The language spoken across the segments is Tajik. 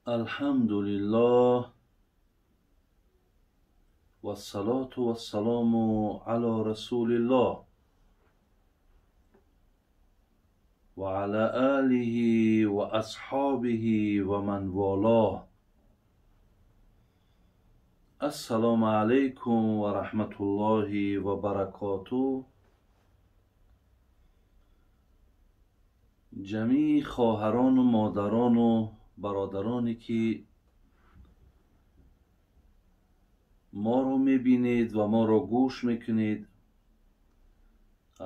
Алҳамдулиллоҳ вассалоту вассалому ало расулиллоҳ ва ала олиҳи ва асҳобиҳи ва ман волоҳ. Ассалому алайкум ва раҳматуллоҳи ва баракотуҳ. Ҷамии хоҳарону модарону бародароне ки моро мебинед ва моро гӯш мекунед,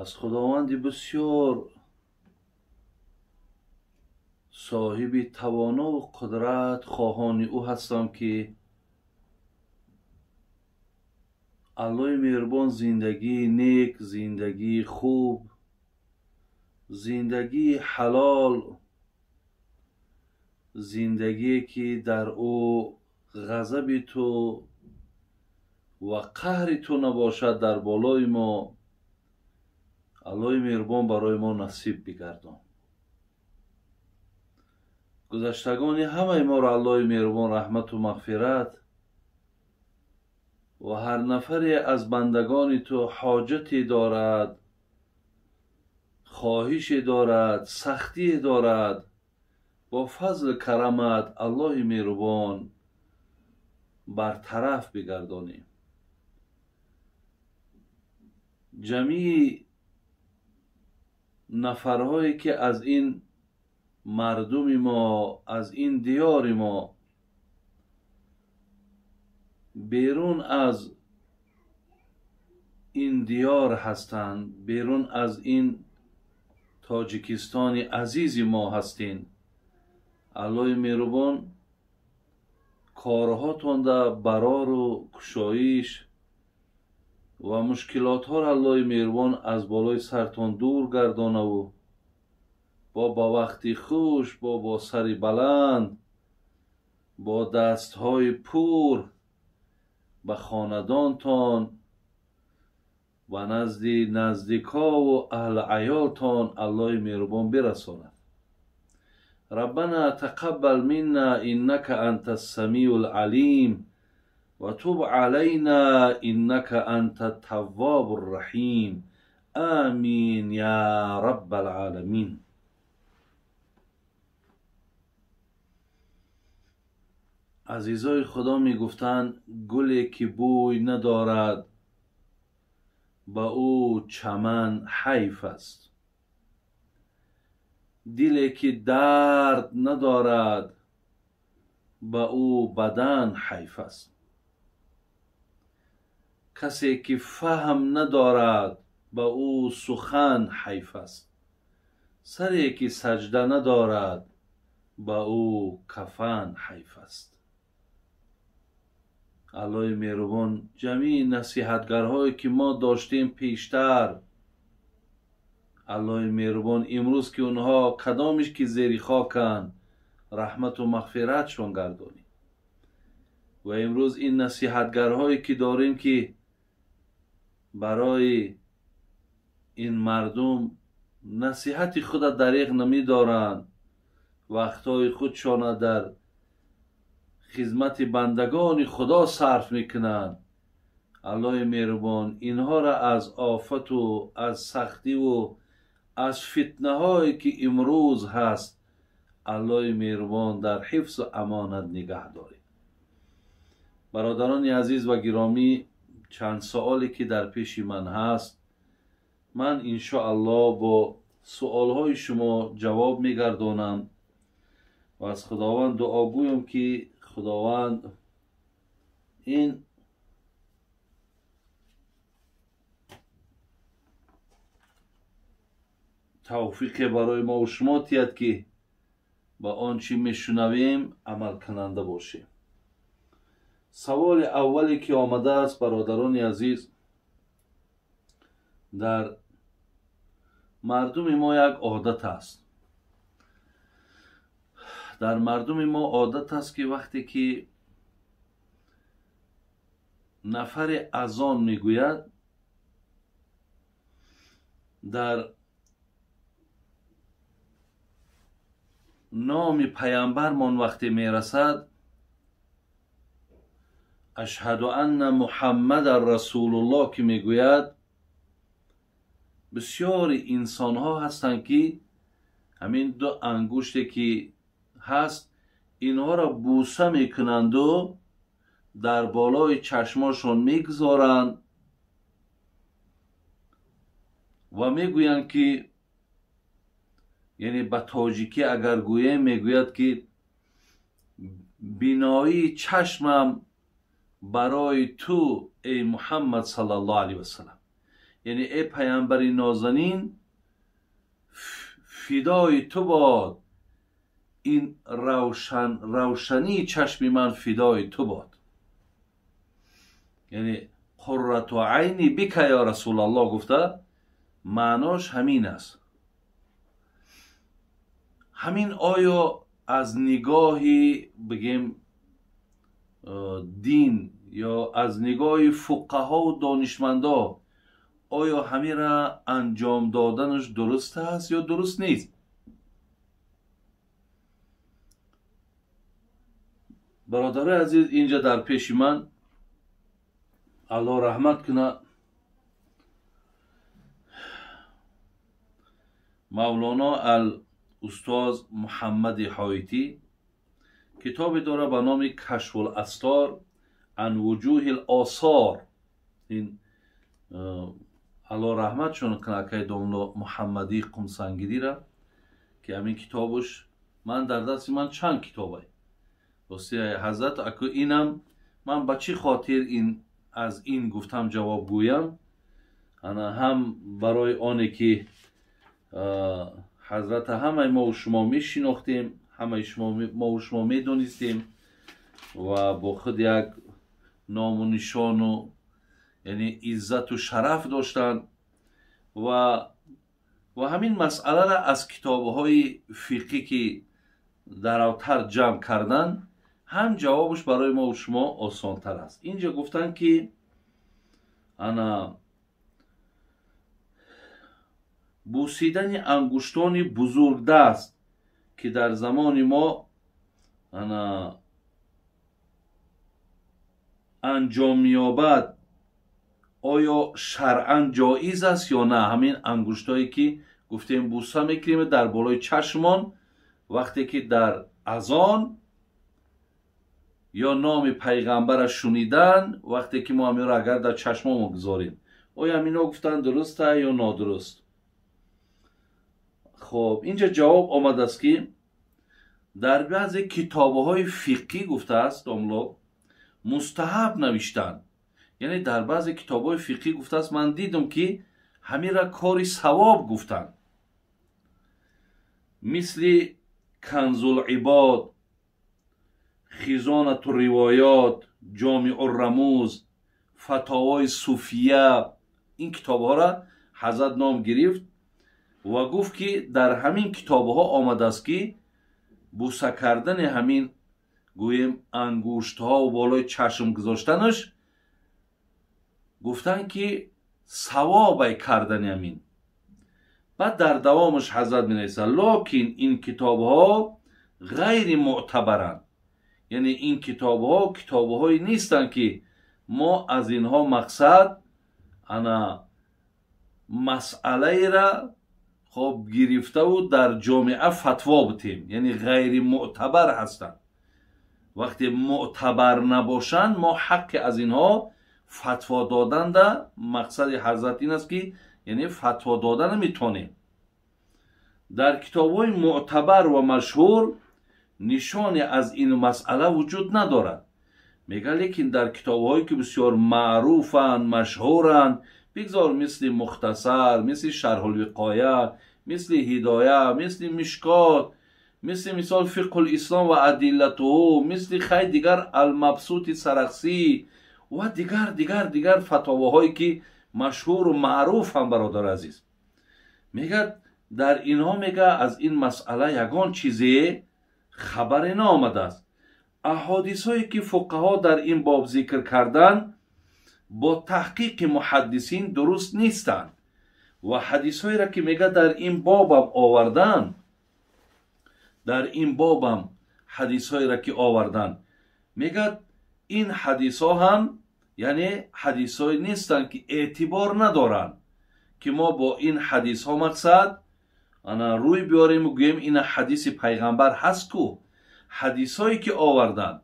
аз Худованди бисёр соҳиби тавонову қудрат хоҳони ӯ ҳастам, ки Аллоҳи меҳрубон зиндагии нек, зиндагии хуб, зиндагии ҳалол, зиндагие ки дар ӯ ғазаби ту ва қаҳри ту набошад, дар болои мо Аллоҳи меҳрубон барои мо насиб бигардон. Гузаштагони ҳамаи моро Аллоҳи меҳрубон раҳмату мағфират ва ҳар нафаре аз бандагони ту ҳоҷате дорад, хоҳише дорад, сахтие дорад, бо фазли карамат Аллоҳи меҳрубон бартараф бигардонӣ. Ҷамии нафарҳое ки аз ин мардуми мо, аз ин диёри мо берун аз ин диёр ҳастанд, берун аз ин Тоҷикистони азизи мо ҳастин, Аллоҳи меҳрубон корҳотонда барору кушоиш ва мушкилотҳоро Аллоҳи меҳрубон аз болои сартон дур гардонаву бо ба вақти хуш, бо сари баланд, бо дастҳои пур ба хонадонтон, ба назди наздикову аҳли аёлтон Аллоҳи меҳрубон бирасонад. Раббана тақаббал минна иннака анта ссамиу лалим ва туб алайна иннака анта таввобу рраҳим. Амин я раббал оламин. Азизои Худо мегуфтанд, гуле ки бӯй надорад, ба ӯ чаман ҳайф аст, диле ки дард надорад, ба ӯ бадан ҳайф аст, касе ки фаҳм надорад, ба ӯ сухан ҳайф аст, саре ки саҷда надорад, ба ӯ кафан ҳайф аст. Аллоҳи меҳрубон ҷамии насиҳатгарҳое ки мо доштем пештар, Аллоҳи меҳрубон имрӯз ки онҳо кадомиш ки зери хоканд, раҳмату мағфиратшон гардонӣ. Ва имрӯз ин насиҳатгарҳое ки дорем, ки барои ин мардум насиҳати худа дариғ намедоранд, вақтҳои худшона дар хизмати бандагони Худо сарф мекунанд, Аллоҳи меҳрубон инҳоро аз офату аз сахтиву аз фитнаҳое ки имрӯз ҳаст, Аллоҳи меҳрубон дар ҳифзу амонат нигаҳ доред. Бародарони азиз ва гиромӣ, чанд суоле ки дар пеши ман ҳаст, ман иншоаллоҳ бо суолҳои шумо ҷавоб мегардонам ва аз Худованд дуогӯям, ки Худованд ин тавфиқе барои мо ва шумо тиҳад, ки ба он чӣ мешунавем амалкунанда бошем. Саволи аввале ки омадааст, бародарони азиз, дар мардуми мо як одат аст. Дар мардуми мо одат аст, ки вақте ки нафаре азон мегӯяд, дар Номи паямбармон вақте мерасад, ашҳаду анна Муҳаммадан расулуллоҳ ки мегӯяд, бисёри инсонҳо ҳастанд ки ҳамин ду ангуште ки ҳаст инҳоро бӯса мекунанду дар болои чашмошон мегузоранд ва мегӯянд ки, яъне ба тоҷикӣ агар гӯем, мегӯяд ки биноии чашмам барои ту, эй Муҳаммад саллаллоҳу алайҳи васаллам, яъне эй паямбари нозанин, фидои ту бод, ин равшании чашми ман фидои ту бод, яъне қуррату айни бика ё расулаллоҳ гуфта, маънош ҳамин аст. Ҳамин оё аз нигоҳи бигем дин ё аз нигоҳи фуқаҳову донишмандо оё ҳаминра анҷом доданаш дуруст аст ё дуруст нест? Бародарои азиз, инҷа дар пеши ман, Аллоҳ раҳмат кунад, Мавлоно ал устоз Муҳаммади Ҳоитӣ китобе дорад ба номи Кашфул Астор ан вуҷуҳил осор. Ин Аллоҳ раҳматшон кунад акаи домло Муҳаммадии Қумсангирира, ки ҳамин китобаш ман дар дасти ман чанд китобай. Рости ҳазрат аку инам ман ба чӣ хотир ин аз ин гуфтам ҷавоб гӯям, ана ҳам барои оне ки ҳазрата ҳамаи мову шумо мешинохтем, ҳамаи мову шумо медонистем ва бо худ як ному нишону яъне иззату шараф доштанд ва ҳамин масъаларо аз китобҳои фиқҳӣ ки даравтар ҷамъ кардан, ҳам ҷавобаш барои мову шумо осонтар аст. Инҷа гуфтанд ки ана бусидани ангуштони бузургдаст ки дар замони мо ана анҷом меёбад, оё шаръан ҷоиз аст ё на? Ҳамин ангуштое ки гуфтем буса мекунем дар болои чашмон, вақте ки дар азон ё номи пайғамбара шунидан, вақте ки мо ҳаминро агар дар чашмомо гузорем, оё ҳамино гуфтан дуруст аст ё нодуруст? Хоб, инҷа ҷавоб омадааст ки дар баъзе китобҳои фиқҳӣ гуфтааст домло мустаҳаб навиштанд. Яъне дар баъзе китобҳои фиқҳӣ гуфтааст, ман дидам ки ҳаминра кори савоб гуфтанд, мисли Канзулибод, Хизонату ривоят, Ҷомиуррамуз, Фатовои Суфия. Ин китобҳоро ҳазрат ном гирифт ва гуфт ки дар ҳамин китобҳо омадааст ки буса кардани ҳамин гӯем ангуштҳо болои чашм гузоштанаш, гуфтанд ки савобай кардани ҳамин. Баъд дар давомаш ҳазрат менависад, локин ин китобҳо ғайри мӯътабаранд, яъне ин китобҳо китобҳое нестанд ки мо аз инҳо мақсад ана масъалаера хоб гирифтаву дар ҷомеа фатво бутем, яъне ғайри мӯътабар ҳастанд. Вақте мӯътабар набошанд, мо ҳаққи аз инҳо фатво доданда, мақсади ҳазрат ин аст ки яъне фатво дода наметонем. Дар китобҳои мӯътабар ва машҳур нишоне аз ин масъала вуҷуд надорад. Мега, лекин дар китобҳое ки бисёр маъруфанд, машҳуранд, бигзор мисли Мухтасар, мисли Шарҳулвиқоя, мисли Ҳидоя, мисли Мишкот, мисли мисол Фиқҳулислом ва адиллатуҳу, мисли хай дигар Алмабсути Сарахсӣ ва дигар дигар дигар фатоваҳое ки машҳуру маъруфанд, бародари азиз, мегӯяд дар инҳо мега аз ин масъала ягон чизе хабаре наомадааст. Аҳодисҳое ки фуқаҳо дар ин боб зикр карданд бо таҳқиқи муҳаддисин дуруст нестанд ва ҳадисҳоеро ки мега дар ин бобам овардан, Дар ин бобам ҳадисҳоеро ки оварданд, мегӯяд, ин ҳадисҳо ҳам, яъне, ҳадисҳое нестанд, ки эътибор надоранд, ки мо бо ин ҳадисҳо, мақсад, ана рӯй биёрему гӯем, ина ҳадиси пайғамбар ҳаст ку. Ҳадисҳое ки оварданд,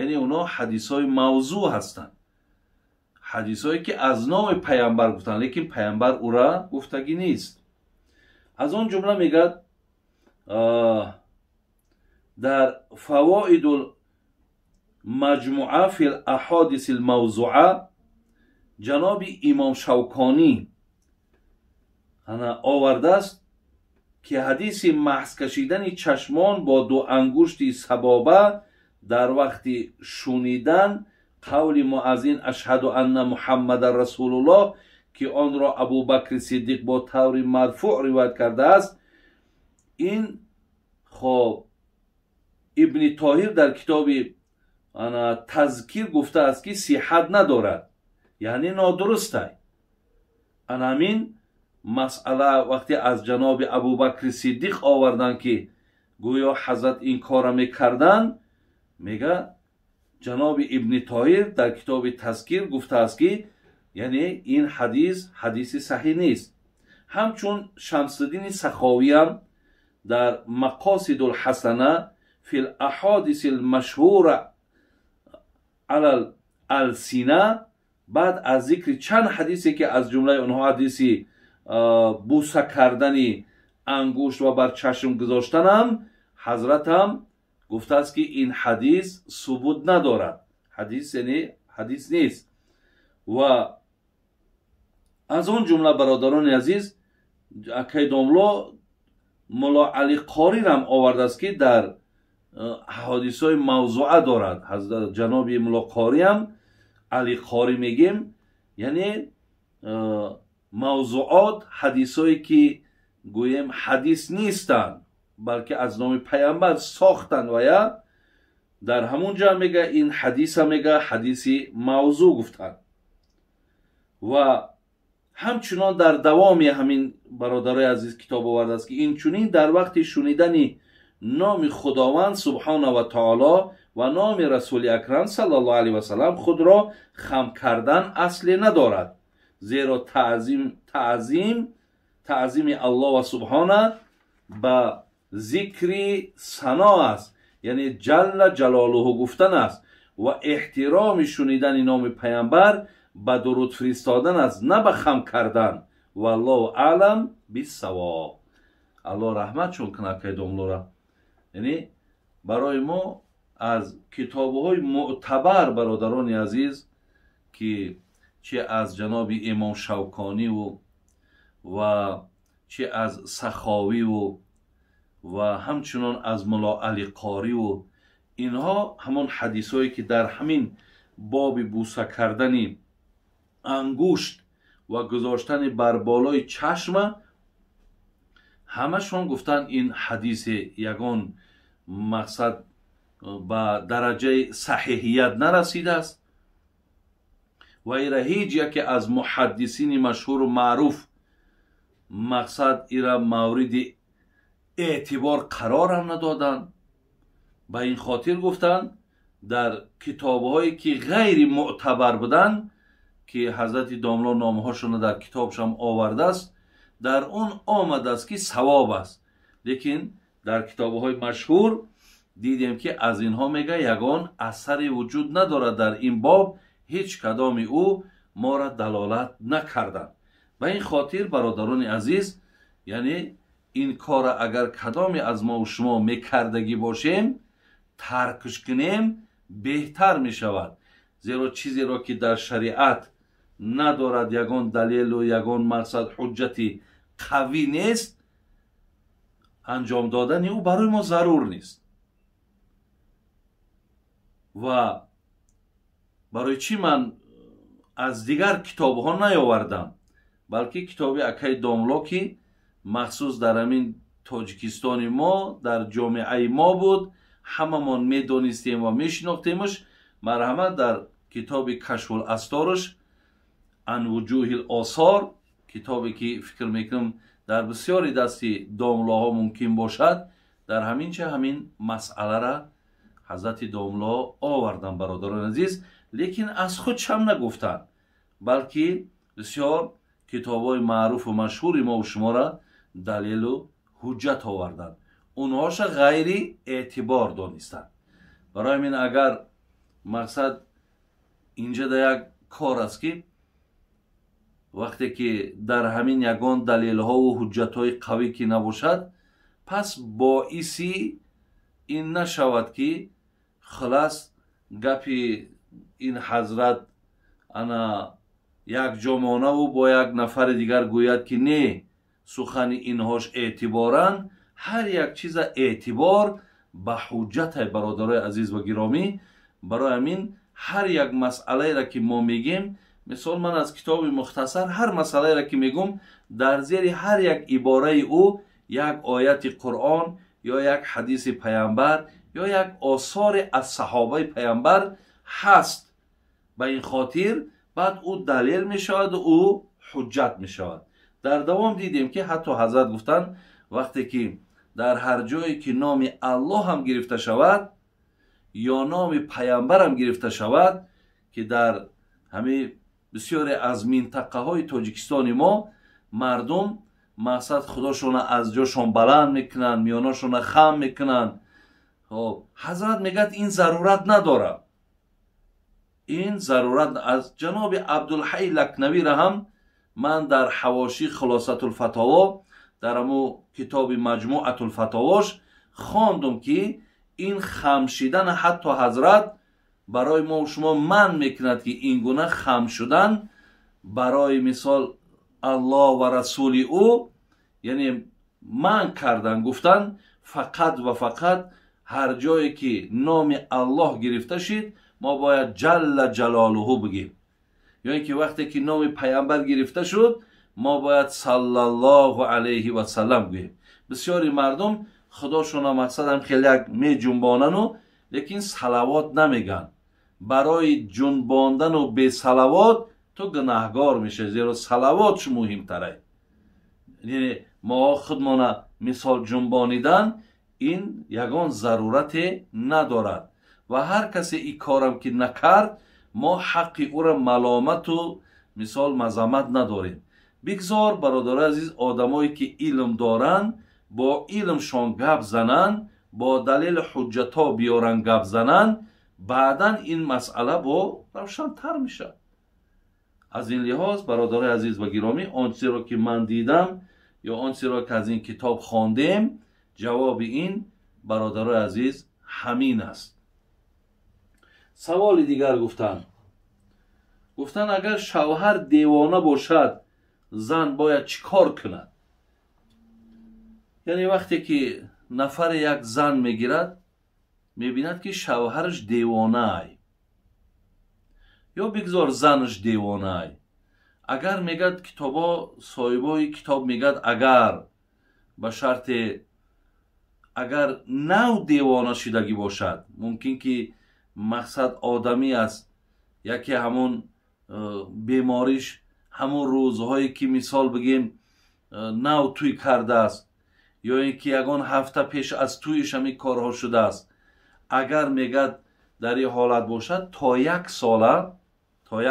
яъне, онҳо ҳадисҳои мавзӯъ ҳастанд, ҳадисҳое ки аз номи пайғамбар гуфтанд, лекин пайғамбар ӯра гуфтагӣ нест. Аз он ҷумла, мегӯяд, дар Фавоидул маҷмуа фил аҳодиси лмавзуа ҷаноби имом Шавконӣ ана овардааст, ки ҳадиси маҳз кашидани чашмон бо ду ангушти сабоба дар вақти шунидан қавли муаззин «Ашҳаду анна Муҳаммадан расулуллоҳ», ки онро Абубакри Сиддиқ бо таври марфӯъ ривоят кардааст, ин, хоб, Ибни Тоҳир дар китоби ана Тазкир гуфтааст, ки сиҳат надорад, яъне нодурустай. Ана ҳамин масъала, вақте аз ҷаноби Абубакри Сиддиқ оварданд, ки гӯё ҳазрат ин корра мекарданд, мега, ҷаноби Ибни Тоҳир дар китоби Тазкир гуфтааст, ки, яъне, ин ҳадис ҳадиси саҳӣ нест. Ҳамчун Шамсиддини Саховиям дар Мақосидулҳасана фил аҳодиси лмашҳура алал алсина баъд аз зикри чанд ҳадисе, ки аз ҷумлаи онҳо ҳадиси буса кардани ангушт ва бар чашм гузоштанам, ҳазратам гуфтааст, ки ин ҳадис субут надорад, ҳадис, яъне, ҳадис нест. Ва аз он ҷумла, бародарони азиз, акай домло Мулло Али Қорирам овардааст, ки дар ҳодисҳои мавзуа дорад. Ҷаноби Мулло Қориам, Али Қорӣ мегем, яъне, мавзуот, ҳадисҳое ки, гӯем, ҳадис нестанд, балки аз номи пайғамбар сохтанд, ва я дар ҳамун ҷо мега, ин ҳадиса, мега, ҳадиси мавзӯъ гуфтанд. Ва ҳамчунон дар давоми ҳамин, бародарои азиз, китоб овардааст, ки инчунин дар вақти шунидани номи Худованд субҳона ва таоло ва номи Расули Акрам саллаллоҳу алайҳи васалам худро хам кардан асле надорад, зеро таъзими Аллоҳ ва субҳона ба зикри сано аст, яъне ҷалла ҷалолуҳу гуфтан аст, ва эҳтироми шунидани номи пайғамбар ба дуруд фиристодан аст, на ба хам кардан. Валлоҳу аълам биссавоб. Аллоҳ раҳматшон кунад акай домлора. Яъне, барои мо аз китобҳои мӯътабар, бародарони азиз, ки чи аз ҷаноби имом Шавкониву ва чи аз Саховиву ва ҳамчунон аз Мулло Али Қориву инҳо, ҳамон ҳадисҳое ки дар ҳамин боби буса кардани ангушт ва гузоштани бар болои чашма, ҳамашон гуфтанд, ин ҳадисе ягон, мақсад, ба дараҷаи саҳиҳият нарасидааст ва ира ҳеҷ яке аз муҳаддисини машҳуру маъруф, мақсад, ира мавриди эътибор қарорам надоданд. Ба ин хотир гуфтанд, дар китобҳое ки ғайри мӯътабар буданд, ки ҳазрати домло номҳошонро дар китобшам овардааст, дар он омадааст, ки савоб аст, лекин дар китобҳои машҳур дидем, ки аз инҳо, мега, ягон асаре вуҷуд надорад, дар ин боб ҳеҷ кадоми ӯ моро далолат накарданд. Ба ин хотир, бародарони азиз, яъне, ин корра агар кадоме аз мову шумо мекардагӣ бошем, таркш кунем беҳтар мешавад, зеро чизеро ки дар шариат надорад ягон далелу ягон, мақсад, ҳуҷҷати қавӣ нест, анҷом додани ӯ барои мо зарур нест. Ва барои чӣ ман аз дигар китобҳо наёвардам, балки китоби акаи домло, ки махсус дар ҳамин Тоҷикистони мо, дар ҷомеаи мо буд, ҳамамон медонистем ва мешинохтемаш, марҳамат, дар китоби Кашфул асторш ан вуҷӯҳил осор, китобе ки фикр мекунам, дар бисёри дасти домлоҳо мумкин бошад. Дар ҳамин ча ҳамин масъалара ҳазрати домло овардан, бародарони азиз, лекин аз худ чам нагуфтанд, балки бисёр китобҳои маъруфу машҳури мову шуморо далелу ҳуҷҷат оварданд, онҳоша ғайри эътибор донистанд. Барои ҳамин агар мақсад инҷа да як кор аст, ки вақте ки дар ҳамин ягон далелҳову ҳуҷҷатҳои қавӣ ки набошад, пас боиси ин нашавад, ки хулас гапи ин ҳазрат ана як ҷомонаву бо як нафари дигар гӯяд, ки не, сухани инҳош эътиборан. Ҳар як чиза эътибор ба ҳуҷҷатай, бародарои азиз ва гиромӣ. Барои ҳамин ҳар як масъалаеро ки мо мегем, мисол ман аз китоби мухтасар ҳар масъалаеро ки мегум, дар зери ҳар як ибораи ӯ як ояти Қуръон ё як ҳадиси паямбар ё як осоре аз саҳобаи паямбар ҳаст. Ба ин хотир баъд ӯ далел мешаваду ӯ ҳуҷҷат мешавад. Дар давом дидем, ки ҳатто ҳазрат гуфтанд, вақте ки дар ҳар ҷое ки номи Аллоҳ ҳам гирифта шавад ё номи паямбарам гирифта шавад, ки дар ҳамин бисёре аз минтақаҳои Тоҷикистони мо мардум мақсад худошона аз ҷошон баланд мекунанд, миёношона хам мекунанд. Хоб, ҳазрат мегӯяд, ин зарурат надорад, ин зарурат. Аз ҷаноби Абдулҳай Лакнавира ҳам ман дар ҳавоши Хулосатулфатово, дар ҳаму китоби Маҷмуатулфатовош хондум, ки ин хам шидан ҳатто ҳазрат барои мо шумо манъ мекунад, ки ин гуна хам шудан барои мисол Аллоҳ ва расули ӯ, яъне манъ кардан. Гуфтан, фақат ва фақат ҳар ҷое ки номи Аллоҳ гирифта шид, мо бояд ҷалла ҷалолуҳу бигем, ё ин ки вақте ки номи паямбар гирифта шуд, мо бояд саллаллоҳу алайҳи васаллам гӯем. Бисёри мардум худошона мақсадам хеле як меҷунбонану, лекин салавот намеган. Барои ҷунбондану бесалавот ту гунаҳгор мешавӣ, зеро салавот муҳимтарай. Яъне мо худмона мисол ҷунбонидан ин ягон зарурате надорад ва ҳар касе ин корам ки накард, мо ҳаққи ӯра маломату мисол мазаммат надорем. Бигзор, бародарои азиз, одамое ки илм доранд, бо илмшон гап зананд, бо далели ҳуҷҷатҳо биёранд, гап зананд, баъдан ин масъала бо равшантар мешавад. Аз ин лиҳоз, бародарои азиз ва гиромӣ, он чизеро ки ман дидам ё он чизеро ки аз ин китоб хондем, ҷавоби ин, бародарои азиз, ҳамин аст. Саволи дигар гуфтанд, агар шавҳар девона бошад, зан бояд чӣ кор кунад? Яъне вақте ки нафаре як зан мегирад, мебинад, ки шавҳараш девонаай ё бигзор занаш девонаай, агар мегӯяд китобо, соҳибои китоб мегӯяд, агар ба шарте агар нав девона шидагӣ бошад, мумкин ки мақсад одамӣ аст, яке ҳамун бемориш ҳамун рӯзҳое ки мисол бигем нав тӯй кардааст ё ин ки ягон ҳафта пеш аз тӯйиш ҳамин корҳо шудааст, агар мегӯяд дар ин ҳолат бошад, то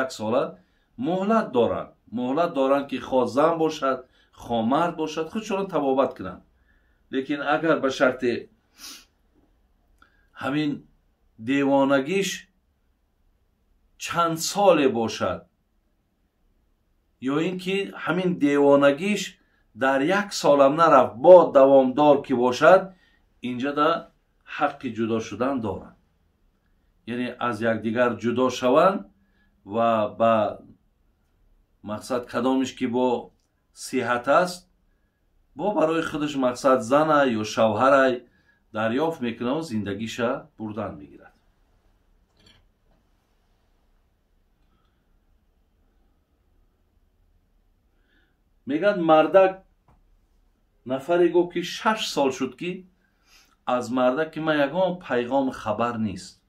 як сола муҳлат доранд, муҳлат доранд, ки хо зан бошад, хо мард бошад, худшонро табобат кунанд. Лекин агар ба шарте ҳамин девонагиш чанд соле бошад ё ин ки ҳамин девонагиш дар як солам нарафт, бо давомдор ки бошад, инҷада ҳаққи ҷудо шудан доранд, яъне аз якдигар ҷудо шаванд ва ба мақсад кадомиш ки бо сиҳат аст, бо барои худаш мақсад зана ё шавҳарай дарёфт мекунаву зиндагиша бурдан мегирад. Мегӯяд, мардак нафаре гуфт, ки 6 сол шуд, ки аз мардак ки ман ягон пайғом хабар нест,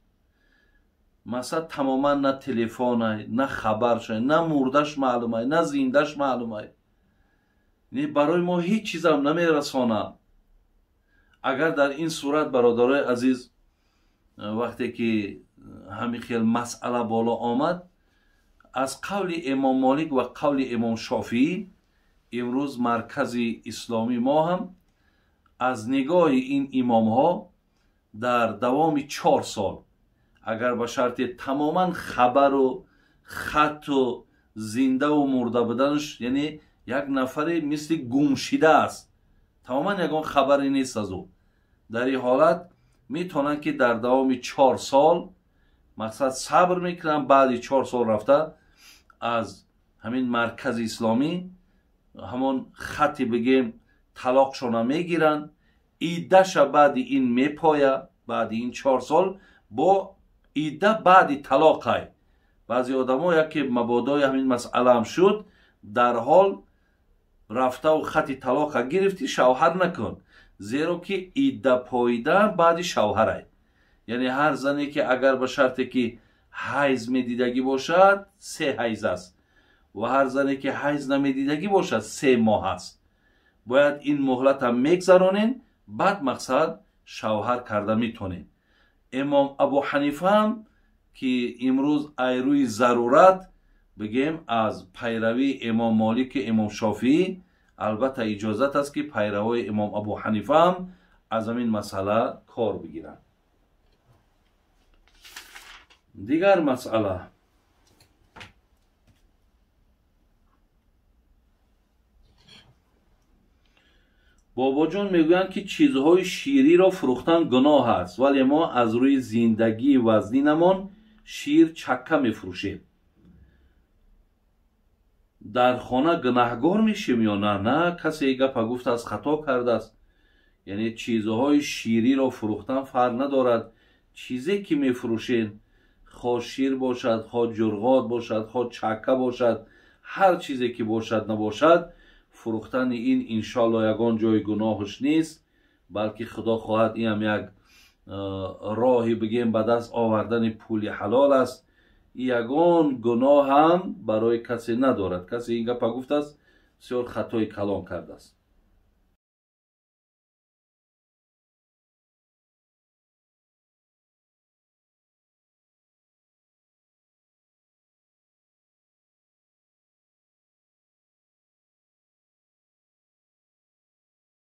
масалан тамоман на телефонай, на хабаршай, на мурдаш маълумай, на зиндаш маълумай, не барои мо ҳеҷ чизам намерасонад. Агар дар ин сурат, бародарои азиз, вақте ки ҳамин хел масъала боло омад, аз қавли имом Молик ва қавли имом Шофиӣ, имрӯз маркази исломӣ мо ҳам аз нигоҳи ин имомҳо дар давоми 4 сол, агар ба шарти тамоман хабару хатту зиндаву мурда буданаш, яъне як нафаре мисли гумшида аст, тамоман ягон хабаре нест аз ӯ, дар ин ҳолат метавонанд ки дар давоми 4 сол мақсад сабр мекунанд, баъди 4 сол рафта аз ҳамин маркази исломӣ ҳамон хати бигем талоқшона мегиранд, иддаша баъди ин мепоя, баъди ин 4 сол бо идда баъди талоқай. Баъзе одамо яке мабодои ҳамин масъалаам шуд, дар ҳол рафтаву хати талоқа гирифтӣ, шавҳар накун, зеро ки идда поида баъди шавҳарай. Яъне ҳар зане ки агар ба шарте ки ҳайз медидагӣ бошад, 3 ҳайз аст, ва ҳар зане ки ҳайз намедидагӣ бошад, 3 моҳ аст. Бояд ин муҳлатам мегзаронен, баъд мақсад шавҳар карда метонен. Имом Абу Ҳанифаам ки имрӯз айрӯи зарурат бигем аз пайравии имом Молики имом Шофиӣ, албатта иҷозат аст ки пайравои имом Абу Ҳанифаам аз ҳамин масъала кор бигиранд. Дигар масъала, бобоҷон мегӯянд ки чизҳои шириро фурӯхтан гуноҳ аст, вале мо аз рӯи зиндагии вазнинамон шир чакка мефурӯшем. Дар хона гунаҳгор мешем ё на? На, касе гапа гуфтааст, хато кардааст. Яъне чизҳои шириро фурӯхтан фарқ надорад. Чизе ки мефурӯшем, хо шир бошад, хо ҷурғот бошад, хо чакка бошад, ҳар чизе ки бошад набошад, фурӯхтани ин иншоалло ягон ҷои гуноҳаш нест, балки худо хоҳад ин ҳам як роҳи бигем ба даст овардани пули ҳалол аст. Ягон гуноҳ ҳам барои касе надорад. Касе ин гапа гуфтааст, бисёр хатои калон кардааст.